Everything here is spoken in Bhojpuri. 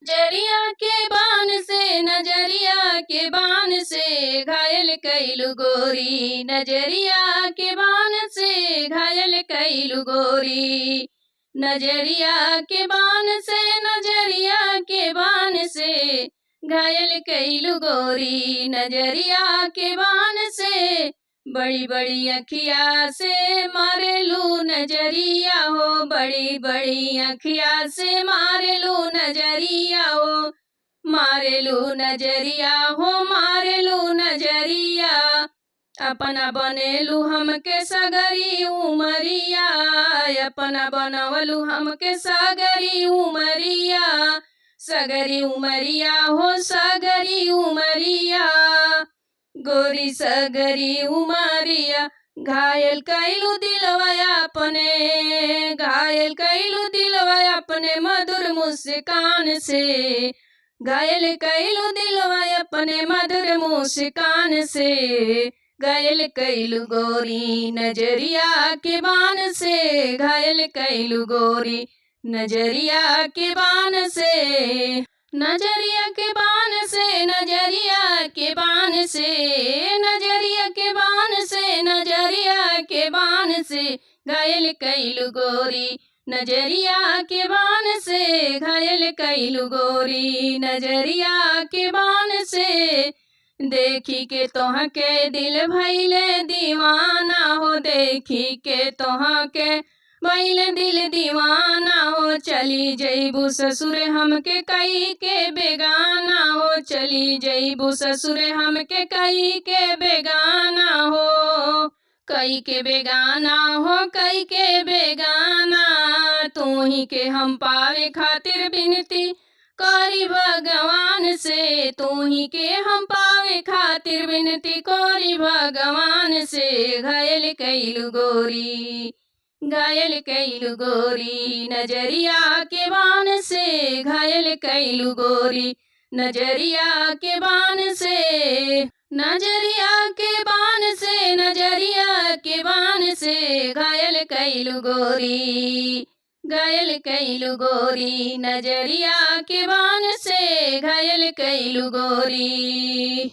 नजरिया के बान से, नजरिया के बान से घायल कैलू गोरी, नजरिया के बान से घायल कैलू गोरी, नजरिया के बान से, नजरिया के बान से घायल कैलू गोरी, नजरिया के बान से। बड़ी बड़ी अखिया से मारेलू नजरिया हो, बड़ी बड़ी अखिया से मारेलू नजरिया हो, मारेलू नजरिया हो, मारेलू नजरिया। अपना बनेलू हमके सगरी उमरिया, अपना बनवलू हमके सगरी उमरिया, सगरी उमरिया हो, सगरी उमरिया, गोरी सगरी उमरिया। घायल कैलू दिलवा अपने, घायल कैलू दिलवा अपने मधुर मुस्कान से, घायल कैलू दिलवा अपने मधुर मुस्कान से, घायल कैलू गोरी नजरिया के बान से, घायल कैलू गोरी नजरिया के बान से, नजरिया के बान से, नजरिया के बान से, नजरिया के बान से, नजरिया के बान से घायल कैलू गोरी नजरिया के बान से, घायल कैलू गोरी नजरिया के बान से। देखी के तोह के दिल भइले दीवाना हो, देखी के तोह के भइले दिल दीवाना हो, चली जईबू ससुर हमके कई के बेगाना हो, चली जईबू ससुर हमके कई के बेगाना हो, कई के बेगाना हो, कई के बेगाना। तू ही के हम पावे खातिर बिनती करी भगवान से, तू ही के हम पावे खातिर बिनती करी भगवान से, घायल कैलू गोरी, घायल कैलू गोरी नजरिया के बान से, घायल कैलू गोरी नजरिया के बान से, नजरिया के बान से, नजरिया के बान से घायल कैलू गोरी, घायल कैलू गोरी नजरिया के बान से, घायल कैलू गोरी।